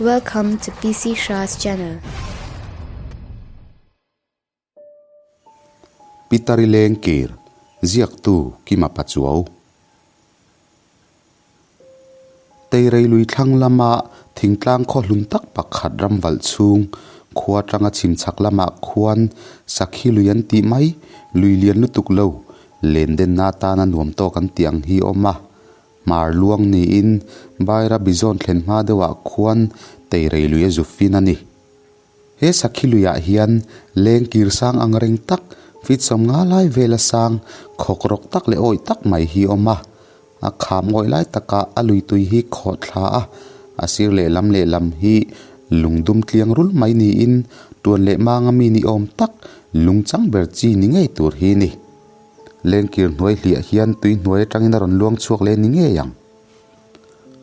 Welcome to PC Shah's channel. Pitari Lengkir, Ziaktu Kima Pachuau. Teirei lui thlang lama thingtlang khaw hlun tak pakhat ram valh chhung khua atanga chhim chhak lamah khuan sakhi lui an tih mai, lui lian lutuk lo, len denna atana nuam tawk an tih ang hi a awm a. Hmar luang niin Baira bizawn thlen hma deuhah khuan Teirei lui a zu fin a ni. He sakhi luiah hian leng kir sang ang reng tak, feet 50 lai vela sang, khawk rawk tak leh awih tak mai hi a awm a. A kham ngawih lai takah a lui tui hi khawh thla a, a sir lehlam lehlam hi lungdum tliang rul mai niin tuan leh manga mi ni awm tak lung chang ber chi ni ngei tur hi a ni. Lengkir hnuai hliah hian tui hnuai atangin a rawn luang chhuak leh ni ngei ang.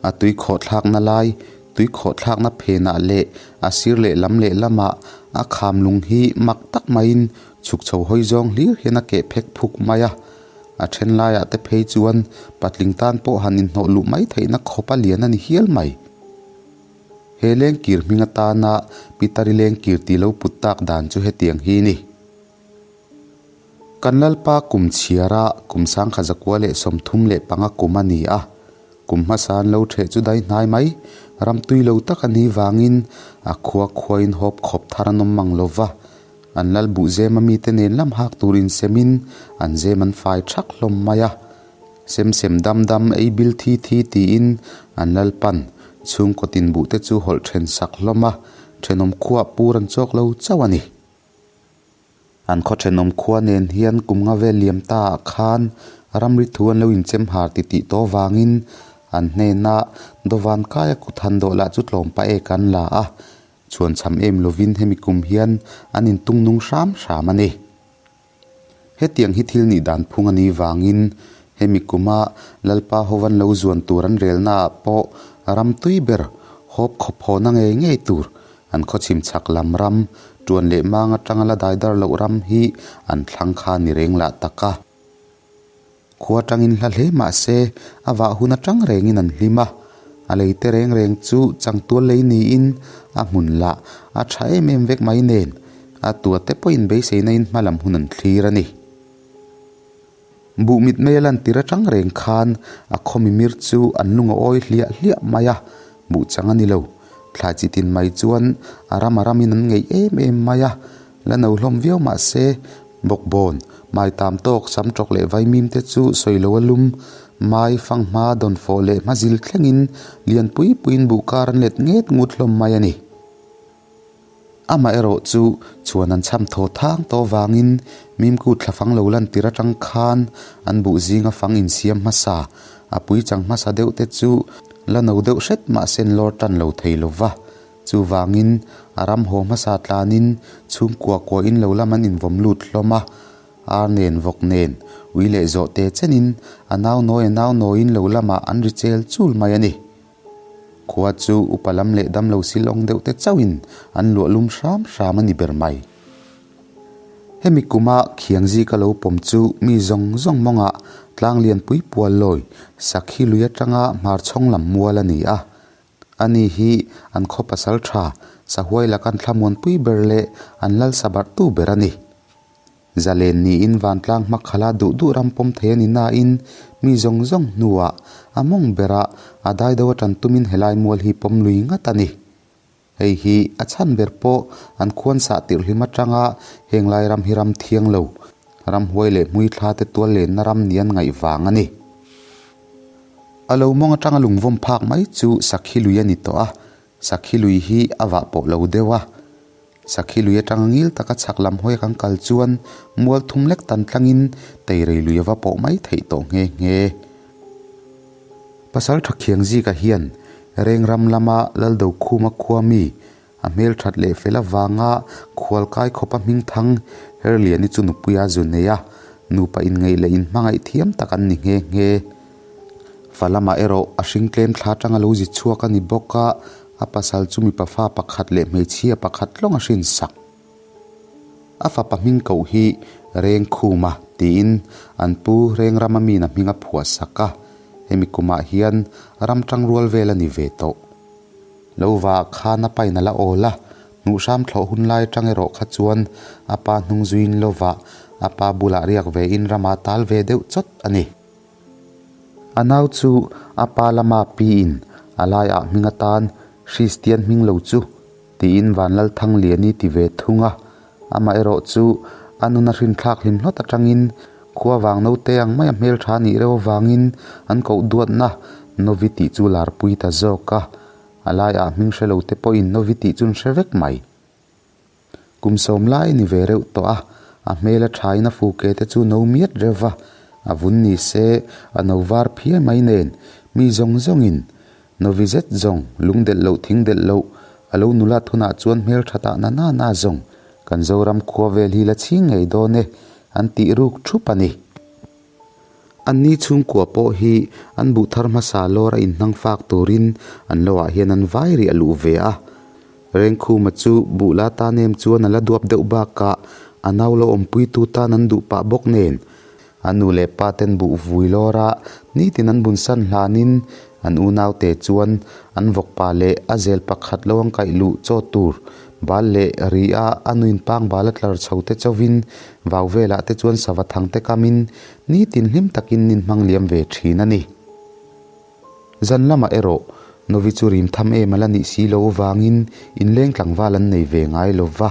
A tui khawhthlakna lai, tui khawhthlakna phenah leh a sir lehlam lehlamah a kham lung hi mak tak maiin chhuk chho hawi zawng hlir hian a keh phek phuk mai a. A then laiah te phei chuan patling tan pawh han inhnawh luh mai theihna khawp a lian a ni hial mai. He lengkir hming atana Pitari lengkir tih lo put tak dan chu hetiang hi a ni. Kan Lalpa kum chhiara kum 1935 kum a ni a, kum hmasa an lo ṭheh chu dai hnai mai, ram tui lo tak a ni vangin a khua khuain hawp khawp thar an awm mang lo va, an lal buh zem a mite nen lam hak tur insemin an zem an fai ṭhak hlawm mai a. Sem sem dam dam ei bil thi thi tiin an Lalpan chhungkaw tin buh te chu hawlh ṭhen sak hlawm a, ṭhenawm khuaah pur an chawk lo chauh a ni. An khaw thenawm khua nen hian kum nga vel liam ta ah khan ramri thu an lo inchem har ti tih tawh vangin an hnena dawvan kaia kut han dawh lah chu tlawm pa ek an la a, chhuan cham em lovin hemi kum hian an intung nung hram hram a ni. Hetiang hi thil nih dan phung a nih vangin hemi kuma Lalpa Hovan lo zuan tur an relna ah pawh ram tui ber hawp khawp hawna ngei ngei tur An khaw chhim chhak lam ram, tuan leh mang atanga la dai dar loh ram hi an thlang kha ni reng lah tak a. Khua atangin hla hle mah se, a vah hun atang rengin an hlim a. A lei te reng reng chu changtual lei niin a hmun lah a tha em em vek mai nen, a tua te pawhin beiseina in hma lam hun an thlir a ni. Buh mitmei a lantir atang reng khan a khaw mimir chu an lung a awi hliah hliah mai a, buh chang a ni lo. Thlai chi tin mai chuan a ram a ramin an ngeih em em mai a, la no hlawm viau mah se, bawkbawn, mai tam tawk, sam tawk leh vaimim te chu sawi lo a lum, mai, fanghma, dawnfawh leh hmazil thlengin lian pui puiin buh kar an let nget ngut hlawm mai a ni. Amaherawh chu chuan an chham thaw thang tawh vangin Mimku thlafang lo lantir atang khan an buh zinga fang insiam hmasa, a puichang hmasa deuh te chu la no deuh hret mahse an lawr tan lo thei lo va. Chuvangin a ram haw hmasa tlanin chhungkua kuahin lo lam an invawm lut hlawm a, ar nen vawk nen ui leh zawh te chenin a nau nawi a nau nawiin lo lamah an ri chel chul mai a ni. Khua chu upa lam leh damlo silawng deuh te chauhin an luah lum hram hram a ni ber mai. Hemi kuma khiang zika lo pawm chu mi zawng zawng mawngah tlang lianpui pual lawi sakhi lui atanga hmarchhawng lam mual a ni a. Ani hi an khaw pasal tha sahuai laka an thlamuanpui ber leh an lal sabarhtu ber a ni. Zalen niin vantlang hmakhala duh duh ram pawm thei a ni nain mi zawng zawng hnuah a mawng berah a dai deuh atan tumin helai mual hi pawm lui ngat a ni. Hei hi a chhan ber pawh an khuan sah tirh hlim atanga heng lai ram hi ram thiang lo, ramhuai leh hmui thla te tual lenna ram ni an ngaih vang a ni. A lo mawng atanga lungvawm phak mai chu sakhi lui a ni tawh a, sakhi lui hi a vah pawh lo deuh a. Sakhi lui atanga ngil taka chhak lam hawi a kan kal chuan mual thum lek tan tlangin teirei lui a va pawh mai theih tawh nghe nghe. Pasal tha khiang zika hian reng ram lama Laldo Khuma khua mi a hmel that leh fel avanga khualkai khawpa hming thang Herliani chu nupuia zu nei a, nupa inngeih leh inhmangaih thiam tak an ni nghe nghe. Fa lamah erawh a hring tlem thla atanga lo zi chhuak a ni bawk a, A pasal chu mipa fa pakhat leh hmeichhia pakhat lawng a hrin sak. A fapa hming koh hi Rengkhuma tiin an pu Rengrama min a hming a phuah sak a, hemi kumah hian ram tangrual vel a ni ve tawh. Lo va khan a pain a la awl a, hnuhhram thlawh hun lai atang erawh kha chuan a pa hnung zuiin lovah a pa bulah riak vein ramah tal ve deuh chawt a ni. A nau chu a pa lama piin a laiah hming atan Hristian hming lo chu tiin Vanlalthangliani ti ve thung a, amaherawh chu a nun a hrinthlak hlim hlawt atangin khua vang naute ang maia hmeltha nih reuh avangin an koh duatna Novi tih chu larpui ta zawk a, a laiah hming hre lo te pawhin Novi tih chu an hre vek mai. Kum sawm lai a ni ve reuh tawh a, a hmel a thain a fuke te chu no miat reuh va, a vun ni se a no var phiai mai nen mi zawng zawngin Novi zet zawng lung delh loh thing delh loh a lo nulat hunah chuan hmel tha tah na na na zawng kan Zoram khua vel hi la chhing ngei dawn e an tih ruk thup a ni. Anni chhungkua pawh hi an buh thar hmasa lawr a inhnang fak turin an lo ah hian an vai riah luh ve a. Rengkhuma chu buh la tan em chuan a la duap deuh bakah a nau lo awmpuitu tan an duh pah bawk nen a nu leh pa ten buh vui lawr a nitin an bun san hlanin an unaute chuan an vawkpa leh a zel pakhat lo an kaih luh chaw tur bal leh ri a a nuin pang bal a tlar chho te chauhin vau velah te chuan sava thang te kamin nitin hlim takin nin hmang liam ve thin a ni. Zan lamah erawh Novi chu rim tham em a la nih si lo vangin inleng tlangval an nei ve ngai lo va.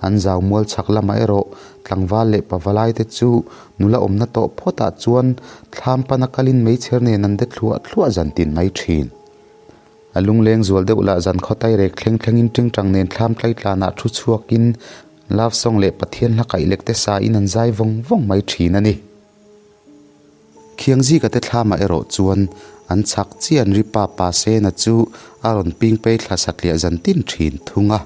An zau mual chhak lamah erawh tlangval leh pavalai te chu nula awmna tawh phawtah chuan thlam pana kalin meichher nen an de thluah thluah zan tin mai thin. A lungleng zual deuh lah zan khawtai rek thleng thlengin tingtang nen thlam tlai tlanah thu chhuakin love song leh Pathian hla kaih lek te sain an zai vawng vawng mai thin a ni. Khiangzika te thlamah erawh chuan an chhak chiah an ri pa pa Sena chu a rawn ping pei thla satliah zan tin thin thung a.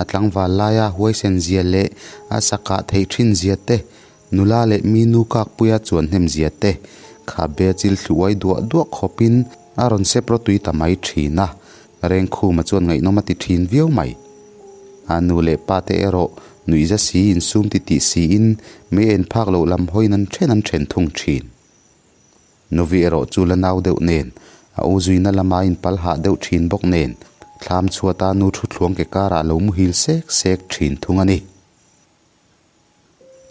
A tlangval laia huaisen zia leh a sakah theih thin zia te, nula leh mi nu kakpuia chuan hnem zia te, khabe chil thlu uai duah duah khawpin a rawn sep rawtui ta mai thin a. Rengkhuma chuan ngaihnawm a ti thin viau mai. A nu leh pa te erawh nuihza si insum ti tih siin mei en phak loh lam hawiin an then an then thung thin. Novi erawh chu la nau deuh nen, a u zuina lama inpal hah deuh thin bawk nen, thlam chhuata nu thuthluang ke karah lo muhil sek sek thin thung a ni.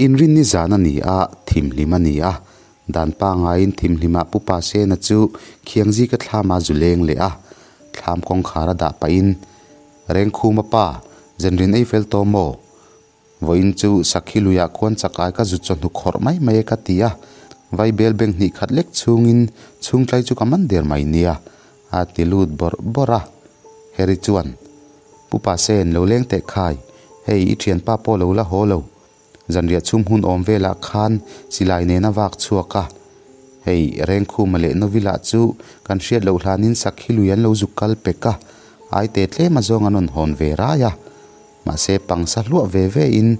Inrinni zan a ni a, thimhlim a ni a. Dan pangaiin thimhlimah Pu Pasena chu Khiangzika thlam a zu leng leh a. Thlam kawngkhar a dah pahin, Rengkhuma pa, zanrin ei fel tawh maw? Vawiin chu Sakhi luiah khuan chakai ka zu chawhnu khawrh mai mai e ka ti a. Vaibel beng hnih khat lek chhungin chhungtlai chu ka man der mai nia, a ti lut bawrh bawrh a. Harry chuan, Pu Pasen, lo leng teh khai, hei i thianpa pawh lo la haw lo. Zanriah chhum hun awm velah khan silai nen a vak chhuak a. Hei Rengkhuma leh Novila chu kan hriat loh hlanin Sakhi lui an lo zuk kal pek a, aite tlem azawng an rawn hawn ve rai a. Mahse pangsa hluah ve ve in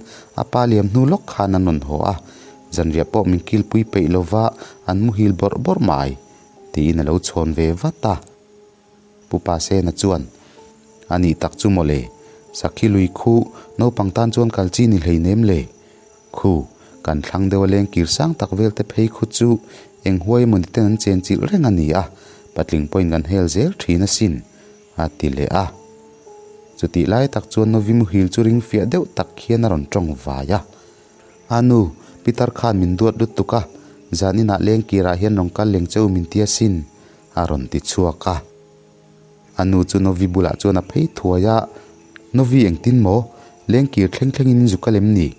a pa liam hnu lawk khan an rawn haw a, zanriah pawh min kilpui peih lova an muhil bawrh bawrh mai, tiin a lo chhawn ve vat a. Pu Pasena chuan, A nih tak chu mawle, Sakhi lui khu naupang tan chuan kal chi ni hleinem le. Khu, kan thlang deuh a leng kir sang tak vel te phei khu chu eng huai emaw ni ten an chen chilh reng a ni a, patling pawhin kan hel zel thin asin, a ti leh a. Chutih lai tak chuan Novi muhil chu ring fiah deuh tak hian a rawn tawng vai a. A nu, Peter khan min duat lutuk a, zan inah leng kirah hian rawn kal leng che u min ti asin, a rawn ti chhuak a. A nu chu Novi bulah chuan a phei thuai a, Novi engtin maw? Lengkir thleng thlengin in zu kal em ni?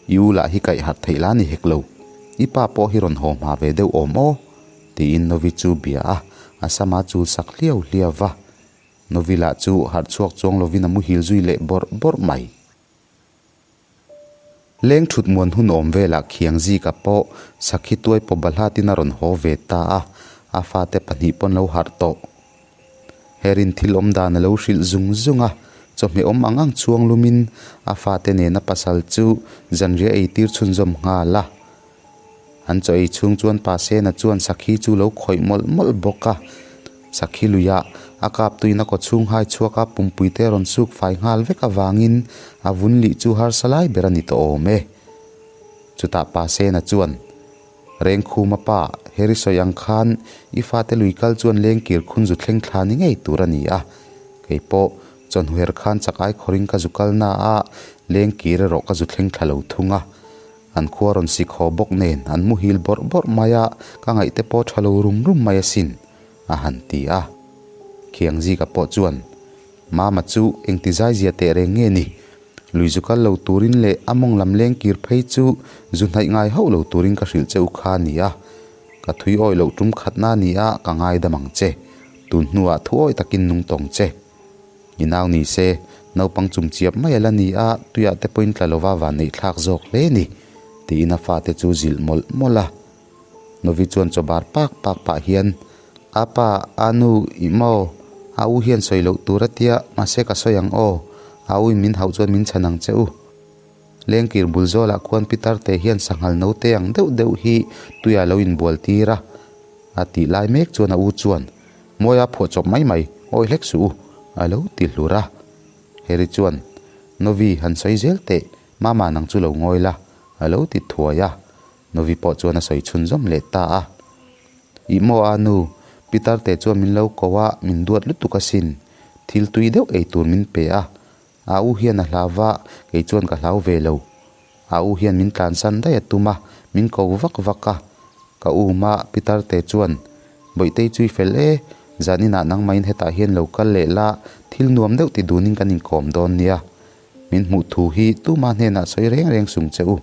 I u lah hi kaih harh theih la ni hek lo. I pa pawh hi rawn haw hma ve deuh awm aw? tiin Novi chu bia a, a sama chul sak hliau hliau va. Novi lah chu harh chhuak chuang lovin a muhil zui leh bawrh bawrh mai. Leng thut muan hun awm velah khiang zika pawh Sakhi tuai pawh balhatin a rawn haw ve ta a, a fate pahnih pawn lo harh tawh. Herin thil awm dan a lo hrilh zung zung a, chawhmeh awm ang ang chhuang lumin a fate nena pasal chu zanriah ei tir chhunzawm nghal a. An chaw ei chhung chuan Pa Sena chuan Sakhi chu lo khawih mawlh mawlh bawk a. Sakhi luiah a kap tuina kaw chhung hai chhuak a pumpui te rawn suk fai nghal vek avangin a vun lih chu harsa lai ber a ni tawh awm e. Chutah Pa Sena chuan, Rengkhuma pa, heri sawi ang khan i fate lui kal chuan lengkir khun zu thleng thla ni ngei tur a ni a. Kei pawh chawhnu her khan chakai khawrin ka zu kal na a, leng kir erawh ka zu thleng thla lo thung a. An khua rawn sik haw bawk nen an muhil bawrh bawrh mai a, ka ngaih te pawh tha lo rum rum mai asin, a han ti a. Khiangzika pawh chuan, Mama chu engti zai zia teh reng nge ni? Lui zu kal lo turin leh a mawng lam leng kir phei chu zu hnaih ngai hauh lo turin ka hrilh che u kha a ni a. Ka thui awih loh tum khatna a ni a, ka ngaidam ang che. Tun hnuah thu awih takin nung tawng che. I nau ni se, naupang chum chiap mai a la ni a, tuiah te pawhin tla lova van neih thlak zawk hle ni, tiin a fate chu zilh mawlh mawlh a. Novi chuan chaw bar pak pak pah hian, A pa, a nu, ih maw? A u hian sawi loh tur a tia, mahse ka sawi ang aw. A uin min hauh chuan min chhan ang che u. Lengkir bul zawlah khuan Pitar te hian sanghal note ang deuh deuh hi tuiah lo inbual tir a, a tih lai mek chuan a u chuan, Mawia phuah chawp mai mai, awi hlek suh u, a lo ti hlur a. Harry chuan, Novi, han sawi zel teh, Mama nang chu lo ngawi la, a lo ti thuai a. Novi pawh chuan a sawi chhunzawm leh ta a. Ih maw a nu, Pitar te chuan min lo ko a, min duat lutuk asin. Thil tui deuh ei tur min pe a, A u hian a hlau va, kei chuan ka hlau ve lo. A u hian min tlansan daih a tum a, min ko vak vak a. Ka u ma Pitar te chuan, Bawihtei chu i fel e, zaninah nangmahin hetah hian lo kal leh la, thil nuam deuh ti dunin kan inkawm dawn nia. Min hmuh thu hi tuma hnenah sawi reng reng sung che u.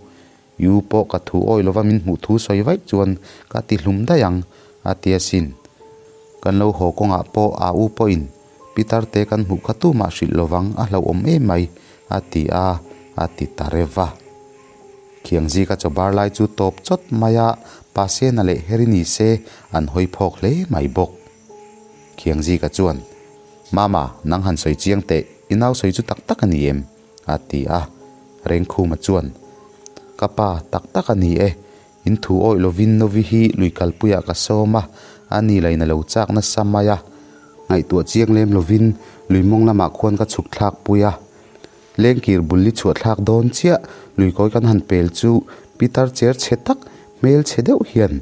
I u pawh ka thu awih lova min hmuh thu sawi vaih chuan ka ti hlum daih ang, a ti asin. Kan lo haw kawngah pawh a u pawhin Pitar te kan hmuh kha tumah hrilh lovang a hlauhawm em mai, a ti a, a ti ta rev a. Khiangzika chaw bar lai chu tawp chawt mai a, Pasena leh Heri ni se an hawi phawk hle mai bawk. Khiangzika chuan, Mama, nang han sawi chiang teh, i nau sawi chu tak tak a ni em? A ti a. Rengkhuma chuan, Ka pa, tak tak a ni e. In thu awih lovin Novi hi lui kalpuiah ka sawm a, a ni lain a lo chak nasa mai a. Ngaihtuah chiang lem lovin lui mawng lamah khuan ka chhuk thlak pui a. Lengkir bul li chhuah thlak dawn chiah lui kawi kan han pel chu Pitar cher chhe tak hmel chhe deuh hian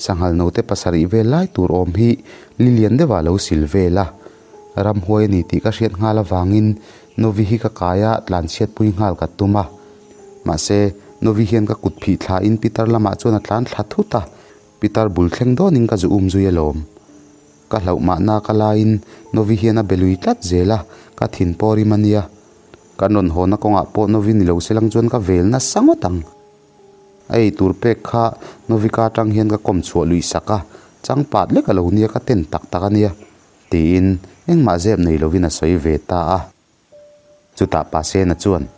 sanghal note pasarih vel lai tur awm hi li lian deuhah a lo sil vel a. Ramhuai a ni tih ka hriat nghal avangin Novi hi ka kai a, tlanchhiatpui nghal ka tum a. Mahse, Novi hian ka kut phih thlain Pitar lamah chuan a tlan thla thut a, Pitar bul thleng dawnin ka zu um zui alawm. Ka hlauh mahna ka laiin Novi hian a be lui tlat zel a, ka thin pawh rim a nia. Kan rawn hawna kawngah pawh Novi ni lo se lang chuan ka vel nasa ngawt ang. A ei tur pek kha Novi ka atang hian ka kawm chhuah luih sak a, changpat lek a lo nia ka ten tak tak a nia. Tiin engmah zep nei lovin a sawi ve ta a. Chutah Pasena chuan,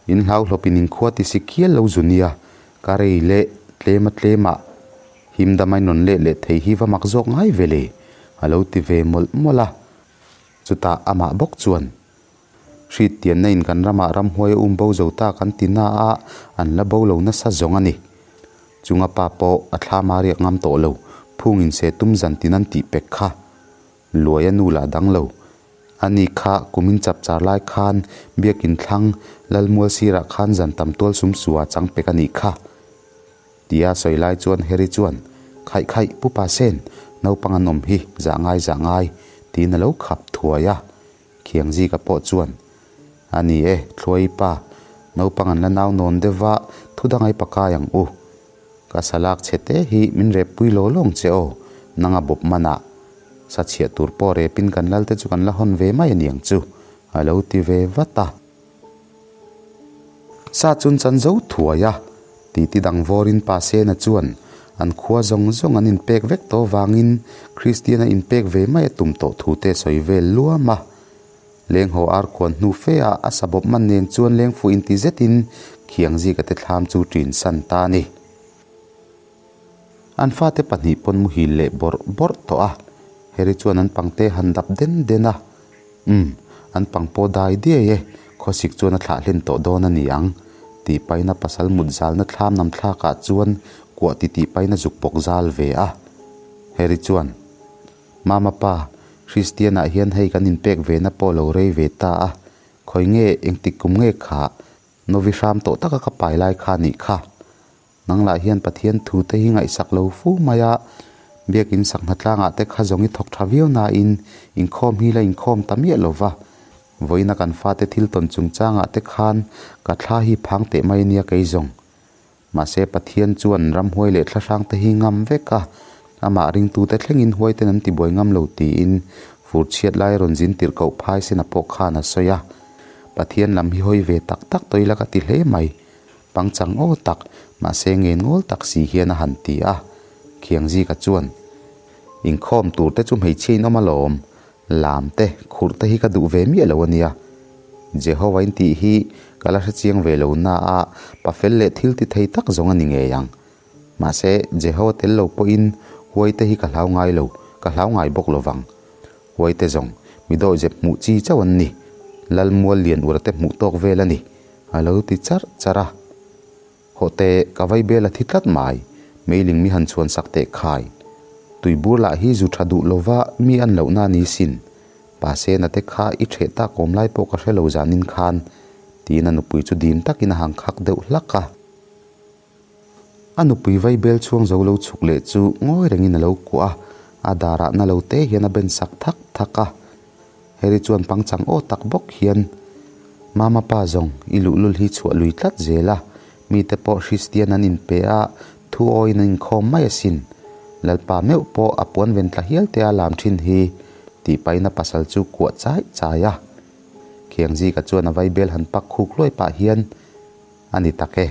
In hlauhlawpin in khua ti si khial lo zu nia, ka rei leh tlema tlemah him damain rawn leh leh thei hi va mak zawk ngai ve le, a lo ti ve mawlh mawlh a. Chutah amah bawk chuan, Hrit tianna in kan ramah ramhuai a um bo zo ta kan ti na a, an la bo lo nasa zawng a ni. Chunga pa pawh a thlam a riak ngam tawh lo, phung in se tum zan tin an tih pek kha. Luai a nu lah dang lo. Ani kha kumin chap char lai khan biakin thlang Lalmual sirah khan zan tam tual sum sua chang pek a nih kha. Tia sawi lai chuan Harry chuan, Khaih khaih, Pu Pasen, naupang an awm hi, zah ngai zah ngai, tiin a lo khap thuai a. Khiangzika pawh chuan, A ni e, Thluai pa, naupang an la nau nawn deuh va, thu dangai pakai ang u. Ka salak chhe te hi min rep pui law lawng che aw, nanga bawp manah. Sa chhiah tur pawh repin kan lal te chu kan la hawn ve mai a niang chu, a lo ti ve vat a. Sa chun chan zo thuai a, titi dang vawrin Pa Sena chuan an khua zawng zawng an inpek vek tawh vangin Kristian a inpek ve mai a tum tawh thu te sawi vel luam a. Lenghaw ar khuan hnu fe ah a sa bawp man nen chuan lengfuh inti zetin Khiangzika te thlam chu ṭin san ta a ni. An fate pahnih pawn muhil leh bawrh bawrh tawh a, Harry chuan an pangte han dap den den a, Umm, an pang pawh dai diai e, khawsik chuan a thlah hlen tawh dawn a ni ang, tih paina pasal mut zalna thlam nam thlakah chuan kuah ti tih paina zuk bawk zal ve a. Harry chuan, Mama pa, Christian-ah hian hei kan inpek ve na pawh lo rei ve ta a, khawi nge engtik kum nge khah, Novi hram tawh taka ka pai lai kha nih kha. Nang lah hian Pathian thu te hi ngaihsak lo fu mai a, Biakin sak hnatlangah te kha zawng i thawk tha viau nain inkhawm hi la inkhawm ta miah lo va. Vawiina kan fate thil tawn chungchangah te khan ka thla hi phang teh mai ania kei zawng. Mahse Pathian chuan ramhuai leh thlahrang te hi ngam vek a, amah ringtute thlengin huaiten an tibuai ngam lo tiin fur chhiat lai rawn zin tirh koh phai sena pawh khan a sawi a. Pathian lam hi hawi ve tak tak tawh ila ka ti hle mai. Pangchang aw tak, mahse ngen ngawl tak si hian a han ti a. Khiangzika chuan, Inkhawm tur te chu hmeichhia in awm alawm, lam te, khurh te hi ka duh ve miah lo a nia. Jehovah in tih hi ka la hrechiang ve lo na a, pa fel leh thil ti thei tak zawng a ni ngei ang. Mahse, Jehovah tel lo pawhin huai te hi ka hlau ngai lo, ka hlau ngai bawk lo vang. Huai te zawng, mi dawihzep hmuh chi chauh an ni. Lal mual lian ura te hmuh tawk vel a ni, a lo ti charh charh a. Hawh teh, ka vai bel a thi tlat mai, meiling mi han chhuan sak teh khai. Tuibur lah hi zu tha duh lova mi an lohna a ni sin. Pa Sena te kha i ṭheh tak awm lai pawh ka hre lo zanin khan, tiin a nupui chu dim takin a hang khak deuh hlak a. A nupui vai bel chhuang zo lo chhuk leh chu ngawi rengin a lo kuah a, a darah na lo te hian a ben sak thak thak a. Harry chuan pangchang aw tak bawk hian, Mama pa zawng, i luhlul hi chhuah lui tlat zel a, mite pawh Hristian an inpe a, thu awiin an inkhawm mai asin. Lalpa meuh pawh a puan ven tla hial te a lam thin hi, tih pahin a pasal chu kuah chai chai a. Khiangzika chuan a vaibel han pak khuk hluai pah hian, A ni tak e,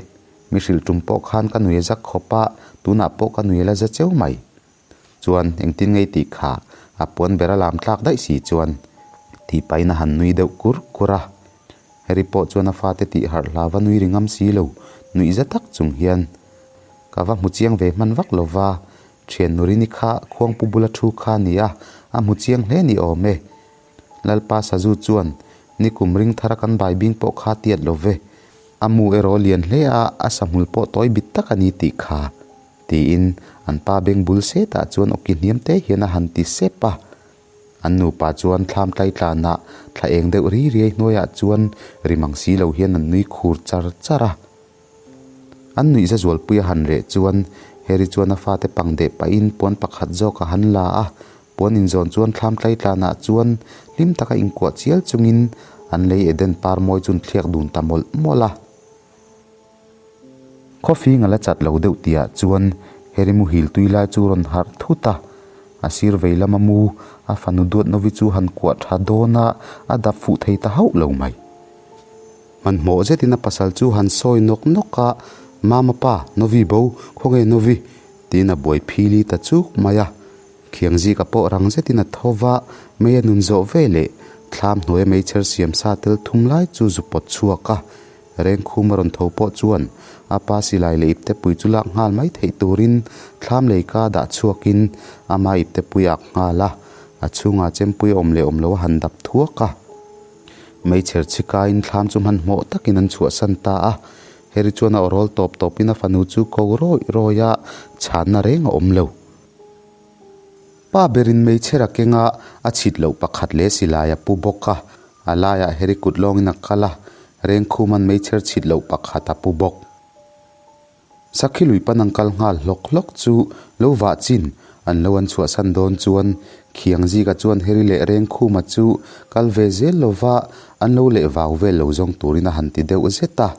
mi hrilh tum pawh khan ka nui a zak khawp a, tunah pawh ka nui a la za cheu mai. Chuan engtin ngei tih kha a puan ber a lam tlak daih si chuan tih pahin a han nui deuh kur kur a. Harry pawh chuan a fate tih harh hla va nui ri ngam si lo, nuih za tak chung hian ka va hmu chiang ve hman vak lo va, thian Nurini kha khuangpu bula thu kha a ni a, a hmu chiang hle ni awm e. Lalpa Sazu chuan nikum ring thara kan bai bing pawh kha tiat lo ve, a mu erawh lian hle a, a sahmul pawh tawi bit tak a ni tih kha. Tiin an pa beng bul setah chuan awki hniam te hian a han ti sep a. An nupa chuan thlam tlai tlanah thla eng deuh ri riai hnuaiah chuan ri mang si lo hian an nui khur char char a. An nuihza zualpui a han reh chuan Harry chuan a fate pang deh pahin puan pakhat zawk a han la a, puan inzawn chuan thlam tlai tlanah chuan hlim taka inkuah chial chungin an lei Eden par mawi chu an thliak dun ta mawlh mawlh a. Khawfing a la chat lo deuh tihah chuan Harry muhil tui lai chu rawn harh thut a, a sir vei lama mu a fanu duat Novi chu han kuah tha dawn a, a dap fuh thei ta hauh lo mai. Hmanhmawh zetin a pasal chu han sawi nawk nawk a, Mama pa, Novi bo, khawnge Novi? tiin a buai phili ta chuk mai a. Khiangzika pawh rang zetin a tho va, mei a nun zawh ve leh thlam hnuaia meichher siam sa tel thum lai chu zu pawt chhuak a. Rengkhum a rawn tho pawh chuan a pa silai leh iptepui chu lak nghal mai theih turin thlam lei ka dah chhuakin ama iptepui a ak nghal a, a chhungah chempui a awm leh awm lo a han dap thuak a. Meichher chhikain thlam chu hmanhmawh takin an chhuahsan ta a, Harry chuan a awrawl tawp tawpin a fanu chu ko rawih rawih a, chhanna reng a awm lo. Pa berin meichher a keng a, a chhit loh pakhat leh silai a pu bawk a, a laiah Harry kut lawngin a kal a, Rengkhuma'n meichher chhit loh pakhat a pu bawk. Sakhi lui pan an kal nghal hlawk hlawk chu lo vah chin an lo an chhuahsan dawn chuan Khiangzika chuan Harry leh Rengkhuma chu kal ve zel lova an lo leh vau vel lo zawng turin a han ti deuh zet a.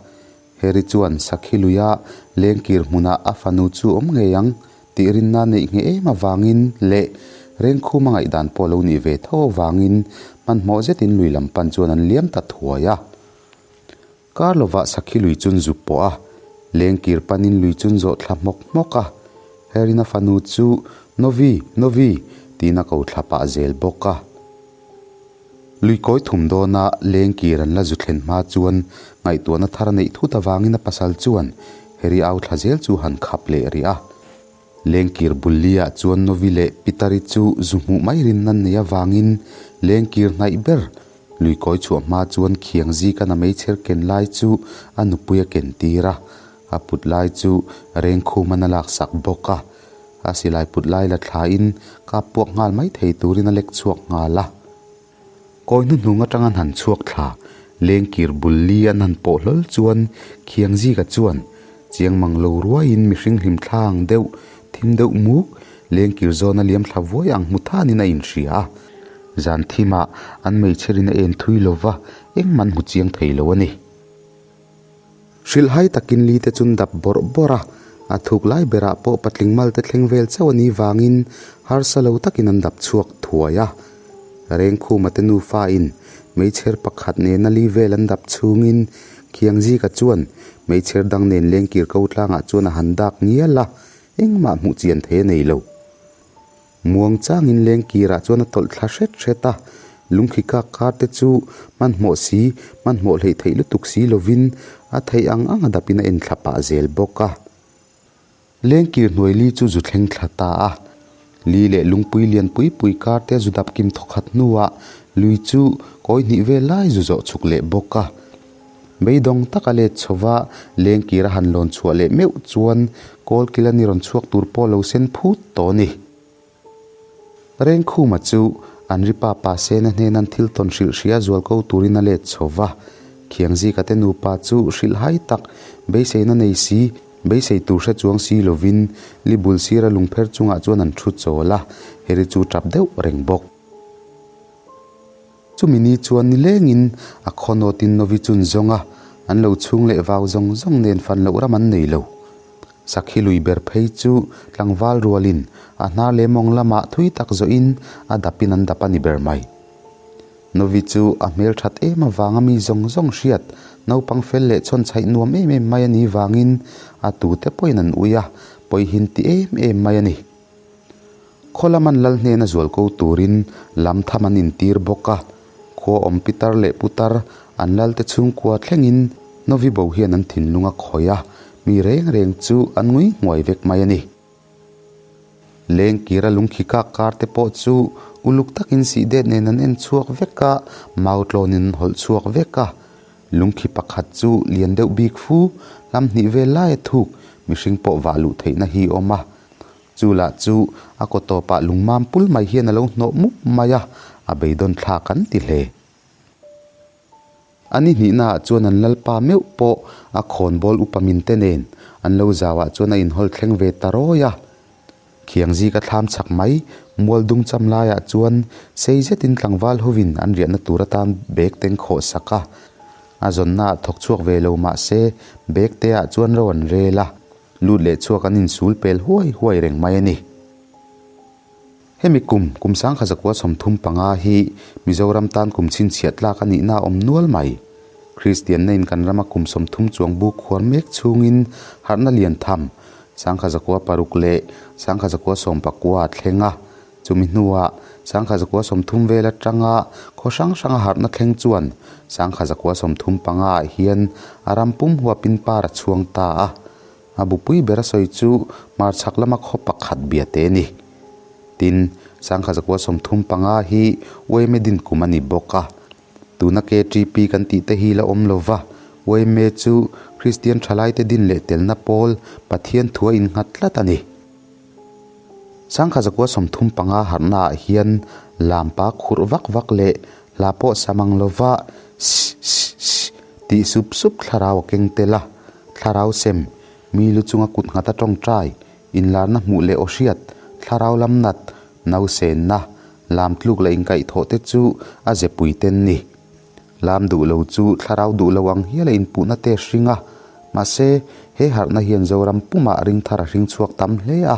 Harry chuan Sakhi luia lengkir hmunah a fanu chu awm ngei ang tih rinna neih ngheh em avangin leh Rengkhuma ngaihdan pawh lo nih ve tho avangin hmanhmawh zetin lui lam pan chuan an liam ta thuai a. Kar lovah Sakhi lui chun zuk pawh a, lengkir panin lui chun zawh thla hmawk hmawk a. Harry-na fanu chu Novi, Novi tiin a ko thla pah zel bawk a. Lui kawi thum dawna lengkir an la zu thlen hma chuan ngaihtuahna thar a neih thut avangin a pasal chuan Harry au thla zel chu han khap leh rih a. Lengkir Bulli-ah chuan Novi leh Peter-i chu zu hmuh mai rin an nei avangin lengkir hnaih ber lui kawi chhuah hma chuan khiang zikan a meichher ken lai chu a nupui a ken tir a, a put lai chu Rengkhuman a laksak bawk a. A silai put lai la thlain kap puak nghal mai thei turin a lek chhuak nghal a. Kawi hnuhnung atang an han chhuak thla, lengkir bul li an han pawh hlawl chuan Khiangzika chuan chiang mang lo ruaiin mihring hlim thlang deuh, thim deuh muk, Lengkir zawna liam thla vuai ang hmu thanin a inhria a. Zan thimah an meichherin a en thui lo va, engmah an hmu chiang thei lo a ni. Hrilhhai takin li te chun dap bawrh bawrh a, a thuk lai berah pawh patling mal te thleng vel chauh a nih vangin harsa lo takin an dap chhuak thuai a. Rengkhuma te nufa in meichher pakhat nena li vel an dap chhungin Khiangzika chuan meichher dang nen lengkir ko tlangah chuan a han dak ngial a, engmah hmuh chian thei a nei lo. Muang changin lengkirah chuan a tawlh thla hret hret a, lungkhi kak kar te chu hmanhmawh si, hmanhmawh hleih theih lutuk si lovin a theih ang ang a dapin a en thla pah zel bawk a. Lengkir hnuai li chu zu thleng thla ta a, li leh lungpui lian pui pui kar te zu dap kim thawkhat hnuah lui chu kawi hnih vel lai zu zawh chhuk leh bawk a. Beidawng taka let chhova lengkir a han lawn chhuah leh meuh chuan kawlkil a ni rawn chhuak tur pawh lo sen phut tawh a ni. Rengkhuma chu an ri pa pa Sena hnena an thil tawn hrilh hria zual ko turin a let chho va. Khiangzika te nupa chu hrilhhai tak, beiseina nei si, beisei tur hre chuang si lovin Libul sira lungpher chungah chuan an thu chawl a, heri chu tap deuh reng bawk. Chumi ni chuan nilengin a khawnawtin Novi chun zawng a, an lo chhung leh vau zawng zawng nen fan loh ram an nei lo. Sakhi lui ber phei chu tlangval rualin a hnar leh mawng lamah thui tak zawhin a dapin an dap a ni ber mai. Novi chu a hmel that em avanga mi zawng zawng hriat, naupang fel leh chhawn chhaih nuam em em mai a nih vangin a tute pawhin an ui a, pawihin ti em em mai a ni. Khaw lam an lal hnena zual ko turin lam tham an intir bawk a, khua awm pitar leh putar an lalte chhungkua thlengin Novi bo hian an thinlung a khawih a, mi reng reng chu an ngui nghuai vek mai a ni. Lengkira lungkhi kak kar te pawh chu uluk takin sih det nen an en chhuak vek a, mau tlawnin an hawlh chhuak vek a. Lungkhi pakhat chu lian deuh bik fu, hlam hnih vel laia thuk mihring pawh vah luh theihna hi a awm a. Chu lah chu a kaw tawpah lungmam pul mai hian a lo hnawh mup mai a, a beidawn thlak an ti hle. A ni hnihnaah chuan an lalpa meuh pawh a khawnbawl upa min te nen an lo zauah chuan a inhawl thleng ve ta rawi a. Khiangzik a thlam chak mai, mual dung cham laiah chuan sei zetin tlangval hovin an riahna tur atan bag teng khawh sak a. A zawnnaah thawk chhuak ve lo mah se bag te ah chuan ro an rel a. Lut leh chhuak an insul pel huai huai reng mai a ni. Hemi kum, kum sangkha zakua 35 hi Mizoram tan kum chhinchhiah tlak a nihna a awm nual mai. Kristianna in kan rama kum 30 chuang bu khuar mek chhungin harhna lian tham 1906 leh 1919 a thleng a, Chumi hnuah 1930 vel atanga khaw hrang hranga harhna thleng chuan 1935 ah hian a ram pum huapin par a chhuang ta a. A bupui ber a sawi chu hmarchhak lama khaw pakhat bia te a ni. Tin, 1935 hi Uaime din kum a ni bawk a. Tuna KTP kan tih te hi la awm lo va, Uaime chu Kristian thalaite din leh telna pawl Pathian thua innghat tlat a ni. 1935 harhna ah hian lampa khurh vak vak leh hla pawh sa mang lova sh sh sh tih sup sup thlarau a keng tel a, thlarau sem, mi lu chunga kut nghat a tawngtai, inlarna hmuh leh aw hriat, thlarau lam nat, nausenna, lam tluk leh inkaihthawh te chu a ze pui ten ni. Lam duh lo chu thlarau duh lo ang hial a inpuhna te hring a, mahse, he harhna hian Zoram pumah ring thar a hring chhuak tam hle a,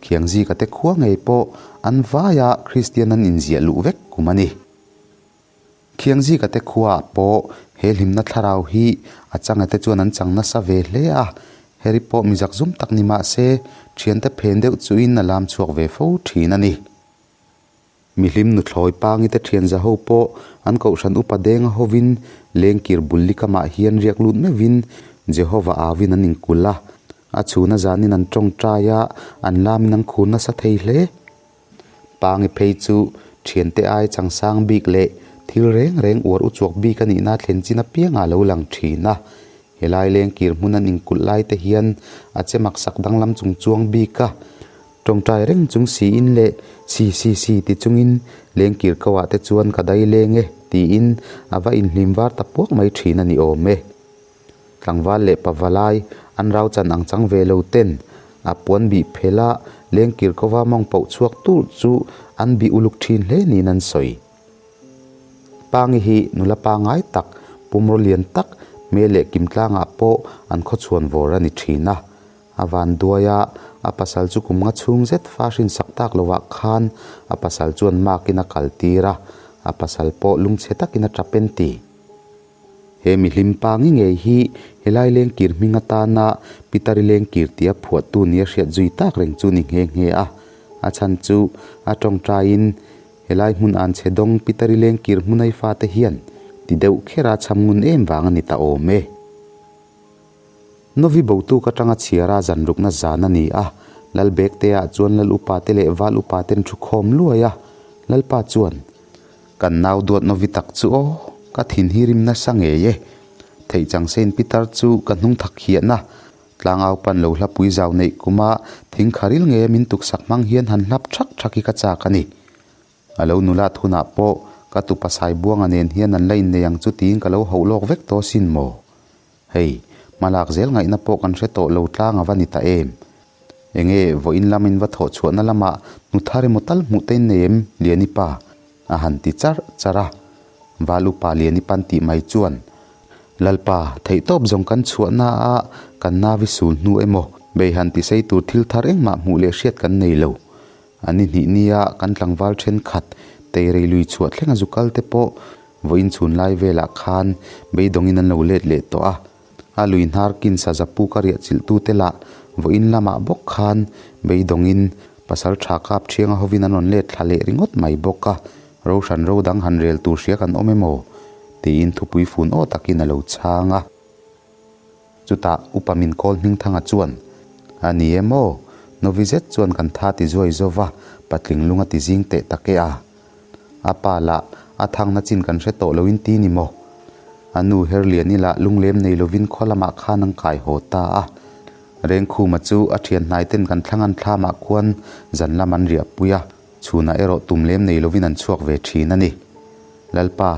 Khiangzika te khua ngei pawh an vaia Kristian an inziah luh vek kum a ni. Khiangzika te khuaah pawh he hlimna thlarau hi a changa te chuan an chang nasa ve hle a, heri pawh mi zakzum tak ni mah se, thiante phen deuh chuin a lam chhuak ve fo thin a ni. Mihlim nuthlawi pangi te thian za ho pawh an kohhran upa denga hovin lengkir bul likamah hian riak lut meuhin Jehova awin an inkulh a, a chhuna zanin an tawngtai a, an lamin an khur nasa thei hle. Pangi phei chu thiante ai changsang bik leh thil reng reng uar uchuak bik a nihna thlen chin apiangah a lo lang thin a, helai lengkir hmun an inkulh lai te hian a che maksak danglam chung chuang bik a, Tawngtai reng chung siin leh si si si ti chungin lengkir ko ah te chuan ka dai leng e tiin a va inhlim var ta puak mai thin a ni awm e. Tlangval leh pavalai an rau chan ang chang ve lo ten a puan bih phel a Lengkir kova mawng poh chhuak tur chu an bih uluk thin hle niin an sawi. Pangi hi nula pangai tak, pumraw lian tak, hmel leh kimtlangah pawh an khawchhuan vawr a ni thin a. A van duai a, a pasal chu kum nga chhung zet fa hrinsak tak lovah khan a pasal chuan makin a kal tir a, a pasal pawh lungchhe takin a tap en ti. He mihlim pangi ngei hi helai lengkir hming atana Pitari lengkir tia phuahtu nia hriat zui tak reng chu ni nghe nghe a. A chhan chu a tawngtaiin helai hmun an chhe dawng Pitari lengkir hmunai fate hian ti deuh khera chham ngun em vang a ni ta awm e. Novi botuk atanga chhiara zanrukna zan a ni a, Lalbektea chuan Lal upate leh Val upaten thu khawm luai a, Lalpa chuan, Kan nau duat Novi tak chu aw, ka thin hi rim nasa ngei e. Theih chang Saint Peter chu ka hnung thak hian a, tlangau pan lo hlapui zau neih kuma thing kharil nge min tuksak hmang hian han hlap thak thak hi ka chak a ni. A lo nulat hunah pawh ka tupa Saibuanga nen hian an la innei ang chu tiin ka lo hauh lawk vek tawh sin maw? Hei, hmalak zel ngaihna pawh kan hre tawh lo tlang a va ni ta em? Enge vawiin lamin va thawh chhuahna lamah hnu thar emaw tal hmuh te in nei em Liani pa? A han ti charh charh a. Val upa Liani pan tih mai chuan, Lalpa, theihtawp zawng kan chhuahna a kan navi sul hnu emaw bei han ti sei tur thil thar engmah hmuh leh hriat kan nei lo. A ni hnih nia kan tlangval thenkhat teirei lui chhuah thleng a zu kal te pawh vawiin chhun lai velah khan beidawngin an lo let leh tawh a. A lui hnar kin saza puk a riah chilh tu te lah vawiin lamah bawk khan beidawngin pasal tha kap thianga hovin an rawn let thla leh ringawt mai bawk a, ro hran ro dang han rel tur hria kan awm emaw? tiin thupui fun aw takin a lo chhang a. Chutah Upa min kawl Hmingthanga chuan, A ni em aw? Novi zet chuan kan tha ti zuai zo va, patling lung a ti zing teh tak e a. A pa lah a thangna chin kan hre tawh loin ti ni maw? A nu Herliani lah lunglem nei lovin khaw lamah khan an kai haw ta a. Rengkhuma chu a thian hnai ten kan thlang an thlamah khuan zan lam an riahpui a, chhunah erawh tum lem nei lovin an chhuak ve thin a ni. Lalpa,